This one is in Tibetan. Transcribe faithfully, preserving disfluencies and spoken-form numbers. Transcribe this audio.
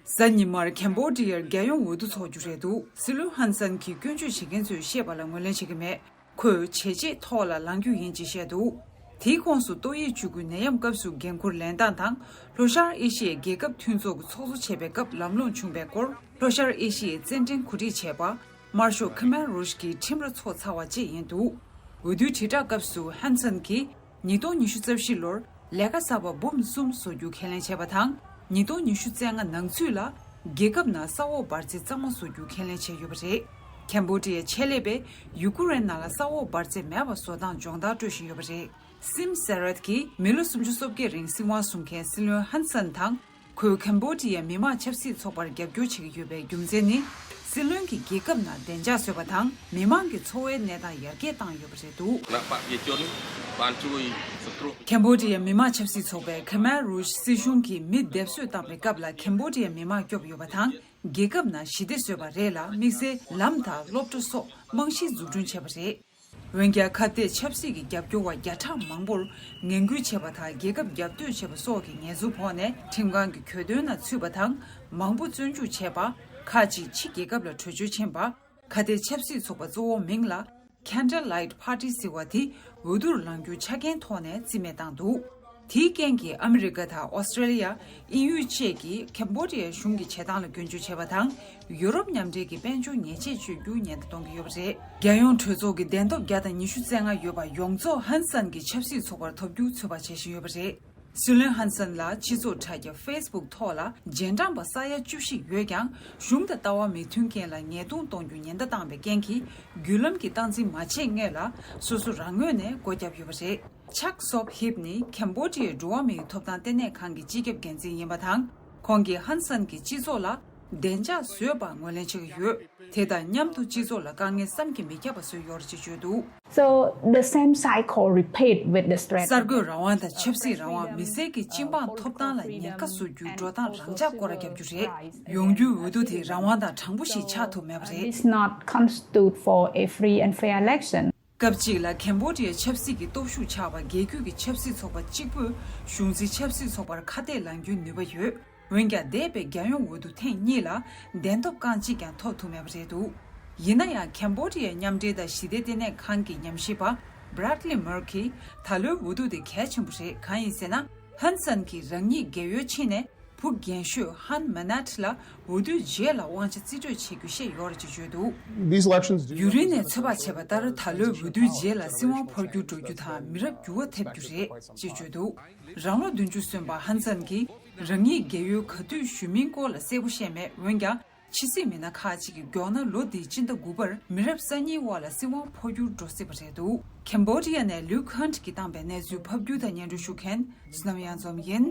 གཟའ་ཉི་མར་ཁེམ་བོ་ཌི་ཡར་རྒྱལ་ཡོངས་འོས་བསྡུ་འཚོགས་རྒྱུ་རེད་འདུག་སྲིད་བློན་ཧན་སན་གྱིས་སྐྱོན་བརྗོད་བྱེད་མཁན་ཚོས་བཤད་པ་ལ་ངོས་ལེན་བྱེད་ཀྱི་མེད། ཁོས་བྱས་རྗེས་ཐོག་ལ་ལངས་རྒྱུ་ཡིན་ཅེས་བཤད་འདུག་དེའི་ཁོངས་སུ་ཏོག་དབྱིབས་བཅུ་དགུའི་ནད་ཡམས་སྐབས་སུ་འགན་འཁུར་ལེན་སྟངས་དང་། ལྷོ་ཤར་ཨེ་ཤི་ཡའི་རྒྱལ་ཁབ་མཐུན་ཚོགས་ཀྱི་ཚོགས་གཙོ་བྱས་པའི་སྐབས་ལམ་ལྷོང་བྱུང་བའི་སྐོར། ལྷོ་ཤར་ཨེ་ཤི་ཡའི་རྩེད་འགྲན་གོ་སྒྲིག་བྱས་པ། དམར་ཤོག་ཁེ་མེ་རུ་ཤི་གི་ཁྲིམས་ར་འཚོགས་ཚར་བ་བཅས་ཡིན་འདུག་འོས་བསྡུའི་དྲིལ་བསྒྲགས་སྐབས་སུ་ཧན་སན་གྱིས་ཉིས་སྟོང་ཉི་ཤུ་རྩ་བཞི་ལོར་ལས་ཀ་གསར་པ་འབུམ་གསུམ་བཟོ་རྒྱུ་ཁས་ལེན་བྱས་པ་དང་། ཉིས་སྟོང་ཉི་ཤུ་རྩ་ལྔ་ནང་ཚུད་ལ་རྒྱལ་ཁབ་ནང་ས་འོག་འབར་རྫས་གཙང་མ་བཟོ་རྒྱུ་ཁས་ལེན་བྱས་ཡོད་པ་རེད། ཁེམ་བོ་ཌི་ཡའི་ཆེད་ལས་པས་ཡུ་ཀུ་རེན་ནང་ལ་ས་འོག་འབར་རྫས་མེད་པ་བཟོ་སྟངས་སྦྱོང་བརྡར་སྤྲོད་བཞིན་ཡོད་པ་རེད། སིམ་སེ་རད་ཀྱིས་མི་ལོ་སུམ་ཅུ་སོ་བརྒྱད་རིང་སྲིད་དབང་བཟུང་མཁན་སྲིད་བློན་ཧན་སན་དང་། ཁོས་ཁེམ་བོ་ཌི་ཡའི་མི་དམངས་ཆབ་སྲིད་ཚོགས་པར་རྒྱབ་སྐྱོར་བྱེད་ཀྱི་ཡོད་པའི་རྒྱུ་མཚན་ནི། སྲིད་བློན་གྱིས་རྒྱལ་ཁབ་ནང་བདེ་འཇགས་བཟོས་པ་དང་། མི་མང་གི་འཚོ་བའི་གནས་སྟངས་ཡར་རྒྱས་བཏང་ཡོད་པ་རེད་འདུག គណៈបព្វជិជនបានជួយសង្គ្រោះ ཁེམ་བོ་ཌི་ཡའི་མི་དམངས་ཆབ་སྲིད་ཚོགས་པས་ཁེ་མ་རུ་ཤི་སྲིད་གཞུང་གིས་མི་སྡེབ་གསོད་བཏང་བའི་སྐབས་ལ་ཁེམ་བོ་ཌི་ཡའི་མི་དམངས་སྐྱོབ་ཡོད་པ་དང་། རྒྱལ་ཁབ་ནང་ཞི་བདེ་བཟོས་པ་རེད་ལ། དམིགས་བསལ་ལམ་དང་སློབ་གྲྭ་སོགས་རྨང་གཞི་འཛུགས་སྐྲུན་བྱས་པ་རེད། འོན་ཀྱང་། ཁ་གཏད་ཆབ་སྲིད་ཀྱི་རྒྱབ་སྐྱོར་བ་བརྒྱ་ཕྲག་མང་པོར་ངན་སྐུལ་བྱས་པ་དང་། རྒྱལ་ཁབ་རྒྱབ་གཏོད་བྱས་པ་སོགས་ཀྱི་ཉེས་འཛུགས་ཕོག་ནས་ཁྲིམས་ཁང་གི་གྱོད་དོན་ནང་ཚུད་པ་དང་། མང་པོ་བཙོན་འཇུག་བྱས་པ། ཁག་ཅིག་ཕྱི་རྒྱལ་ཁབ་ལ་བྲོས་བྱོལ་ཕྱིན་པ། ཁ་གཏད་ཆབ་སྲིད་ཚོགས་པ་གཙོ་བོ་མིང་ལ་Candlelight Party ཟེར་བ་དེ་འོས་བསྡུར་ལངས་རྒྱུའི་ཆ་རྐྱེན་ཐོག་ནས་རྩིས་མེད་བཏང་འདུག་དེའི་རྐྱེན་གྱིས་ཨ་མི་རི་ཀ་དང་ཨོ་སི་ཀྲེ་ལི་ཡ། དབྱིན་ཡུལ་བཅས་ཀྱིས་ཁེམ་བོ་ཌི་ཡའི་གཞུང་གི་བྱེད་སྟངས་ལ་སྐྱོན་བརྗོད་བྱས་པ་དང་། ཡུ་རོབ་མཉམ་འབྲེལ་གྱི་དཔལ་འབྱོར་ཉེས་ཆད་གཅོད་རྒྱུ་ཉེན་བརྡ་གཏོང་གི་ཡོད་པ་རེད། རྒྱལ་ཡོངས་གྲོས་ཚོགས་ཀྱི་གདན་ཐོབ་བརྒྱ་དང་ཉི་ཤུ་རྩ་ལྔ་ཡོད་པ་ཡོངས་རྫོགས་ཧན་སན་གྱི་ཆབ་སྲིད་ཚོགས་པར་ཐོབ་རྒྱུ་ཚོད་དཔག་བྱེད་བཞིན་ཡོད་པ་རེད། སྲིད་བློན་ཧན་སན་ལ་སྤྱི་ཚོགས་དྲ་རྒྱ་ཕེ་སི་བུག་ཐོག་ལ་རྗེས་འབྲང་པ་ས་ཡ་བཅུ་བཞི་ཡོད་ཀྱང་། གཞུང་དང་ལྟ་བ་མི་མཐུན་རྐྱེན་ལ་ཉེས་རྡུང་གཏོང་རྒྱུ་ཉེན་བརྡ་བཏང་བའི་རྐྱེན་གྱིས། བརྒྱུད་ལམ་གྱི་སྟངས་འཛིན་མ་བྱས་སྔོན་ལ་སོ་སོ་རང་ངོས་ནས་སྒོ་བརྒྱབ་ཡོད་པ་རེད། ཆག་སོབ་ཧིབ་ནི་ཁེམ་བོ་ཌི་ཡའི་འགྲོ་བ་མིའི་ཐོབ་ཐང་ལྟེ་གནས་ཁང་གི་སྤྱི་ཁྱབ་འགན་འཛིན་ཡིན་པ་དང་། ཁོང་གིས་ཧན་སན་གྱིས་སྤྱི་ཚོགས་ལ་བདེ་འཇགས་བཟོས་པར་ངོས་ལེན་བྱེད་ཀྱི་ཡོད། དེ་དང་མཉམ་དུ་སྤྱི་ཚོགས་ལ་དཀའ་ངལ་བསམ་གྱིས་མི་ཁྱབ་པ་བཟོས་ཡོད་རེད་ཅེས་བརྗོད་འདུག So the same cycle repeat with the threat. གསར་འགོད་རང་དབང་དང་ཆབ་སྲིད་རང་དབང་། མི་སེར་གྱི་སྤྱི་འབངས་ཐོབ་ཐང་ལ་ཉེན་ཁ་བཟོ་རྒྱུའི་འགྲོ་སྟངས་རང་འཇགས་སྐོར་ར་བརྒྱབ་རྒྱུ་རེད། ཡོང་རྒྱུའི་འོས་བསྡུ་དེ་རང་དབང་དང་དྲང་པོ་ཞིག་ཆགས་ཐུབ་མེད་པ་རེད། Does not constitute for a free and fair election. སྐབས་གཅིག་ལ་ཁེམ་བོ་ཌི་ཡའི་ཆབ་སྲིད་ཀྱི་སྟོབས་ཤུགས་ཆགས་པ། རྒྱལ་རྒྱུད་ཀྱི་ཆབ་སྲིད་ཚོགས་པ་གཅིག་པུས་གཞུང་འཛིན་ཆབ་སྲིད་ཚོགས་པར་ཁ་གཏད་ལངས་རྒྱུའི་ནུས་པ་ཡོད། འོན་ཀྱང་། འདས་པའི་རྒྱལ་ཡོངས་འོས་བསྡུ་ཐེངས་གཉིས་ལ་གདན་ཐོབ་རྐང་གཅིག་ཀྱང་ཐོབ་ཐུབ་མེད་པ་རེད་འདུག་ཡིན་ན་ཡང་། ཁེམ་བོ་ཌི་ཡའི་མཉམ་འབྲེལ་དང་ཞི་བདེ་ལྟེ་གནས་ཁང་གི་ཉམས་ཞིབ་པ་Bradley Murphy། ད་ལོའི་འོས་བསྡུ་དེ་གལ་ཆེན་པོ་རེད། གང་ཡིན་ཟེར་ན། ཧན་སན་གྱིས་རང་ཉིད་རྒས་ཡོལ་ཕྱིན་ནས། བུ་རྒན་ཤོས་ཧན་མ་ནད་ལ་འོས་བསྡུའི་རྗེས་ལ་དབང་ཆ་རྩིས་སྤྲོད་བྱེད་རྒྱུ་བཤད་ཡོད་རེད་ཅེས་བརྗོད་འདུག These elections do ཡུན་རིང་ནས་ཚོད་དཔག་བྱས་པ་ལྟར། ད་ལོའི་འོས་བསྡུའི་རྗེས་ལ་སྲིད་དབང་འཕོ་འགྱུར་འགྲོ་རྒྱུ་དང་། མི་རབས་འགྱུར་བ་ཐེབས་རྒྱུ་རེད་ཅེས་བརྗོད་འདུག་རང་ལོ་བདུན་ཅུ་སོན་པ་ཧན་སན་གྱིས་རང་ཉིད་རྒས་ཡོལ་ག་དུས་ཞུ་མིན་སྐོར་ལ་གསལ་པོ་བཤད་མེད། འོན་ཀྱང་། ཕྱི་སྲིད་མི་སྣ་ཁག་ཅིག་གིས་མགྱོགས་ན་ལོ་འདིའི་སྤྱི་ཟླ་དགུ་པར་མི་རབས་གསར་རྙིང་དབར་ལ་སྲིད་དབང་འཕོ་འགྱུར་འགྲོ་སྲིད་པ་རེད་འདུག་ཁེམ་བོ་ཌི་ཡ་ནས་ལུག་ཧན་གྱིས་བཏང་པའི་གནས་ཚུལ་ཕབ་སྒྱུར་དང་སྙན་སྒྲོན་ཞུ་མཁན་བསོད་ནམས་གཡང་འཛོམས་ཡིན།